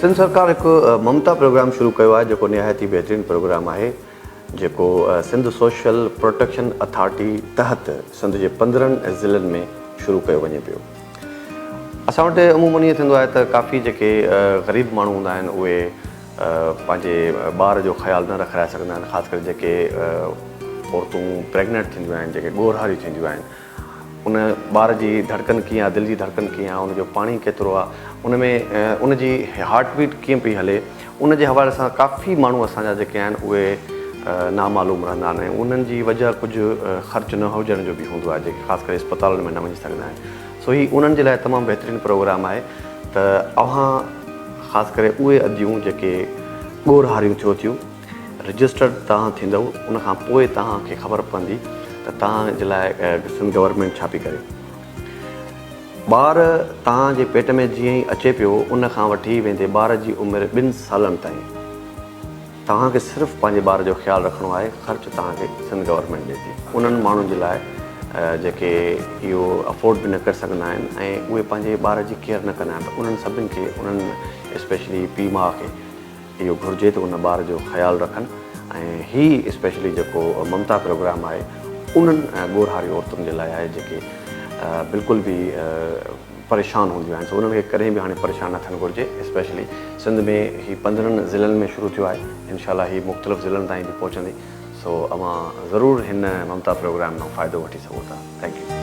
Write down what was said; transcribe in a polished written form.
سنڌ سرڪار هڪ ممتا پروگرام شروع ڪيو آهي جيڪو نهايت ئي بهترين پروگرام آهي جيڪو سنڌ سوشل پروٽيڪشن اٿارٽي تحت سنڌ جي 15 ضلعن ۾ شروع ڪيو وڃي پيو. اسان وٽ عمومن ائين ٿيندو آهي ته ڪافي جيڪي غريب ماڻهو هوندا آهن اهي پنهنجي ٻار جو خيال نه رکرائي سگهندا آهن خاص ڪري جيڪي عورتون پريگننٽ ٿينديون آهن جيڪي ڳورهاريون ٿينديون آهن ان ٻار جي ڌڙڪن ڪيئن آهي دل جي ڌڙڪن ڪيئن آهي ان جو پاڻي ڪيترو آهي ان ۾ ان جي هارٽ بيٽ ڪيئن پئي هلي ان جي حوالي سان ڪافي ماڻهو اسان جا جيڪي آهن اهي نامعلوم رهندا آهن ۽ انهن جي وجه ڪجهه خرچ نه هجڻ جو به هوندو آهي جيڪي خاص ڪري اسپتالن ۾ نه وڃي سگهندا آهن سو هي انهن جي لاء تمام بهترين پروگرام آهي ته اوهان خاص ڪري اهي اديون جيڪي ڳورهاريون ٿيو ٿيون رجسٽرڊ توهان ٿيندؤ ان کان پوء توهان کي خبر پوندي ته توهان جي لاء سنڌ گورنمينٽ ڇا پئي ڪري. ٻار توهان جي پيٽ ۾ جيئن ئي اچي پيو ان کان وٺي ويندي ٻار جي عمر ٻن سالن تائين توهان کي صرف پنهنجي ٻار جو خيال رکڻو آهي خرچ توهان کي سنڌ گورنمينٽ ڏي ٿي. انهن ماڻهن جي لاء جيڪي اهو افورڊ به نه ڪري سگهندا آهن ۽ اهي پنهنجي ٻار جي ڪيئر نه ڪندا آهن ته انهن سڀن کي انهن اسپيشلي پيء ماء کي اهو گهرجي ته ان ٻار جو خيال رکن ۽ هي اسپيشلي جيڪو ممتا پروگرام آهي انهن ڳورهاري عورتن جي لاء آهي جيڪي بلڪل به پريشان هونديون آهن سو انهن کي ڪڏهن به هاڻي پريشان نه ٿيڻ گهرجي اسپيشلي سنڌ ۾ هي 15 ضلعن ۾ شروع ٿيو آهي انشاء الله هي مختلف ضلعن تائين به پهچندي سو اوهان ضرور هن ممتا پروگرام مان فائدو وٺي سگهو ٿا thank you.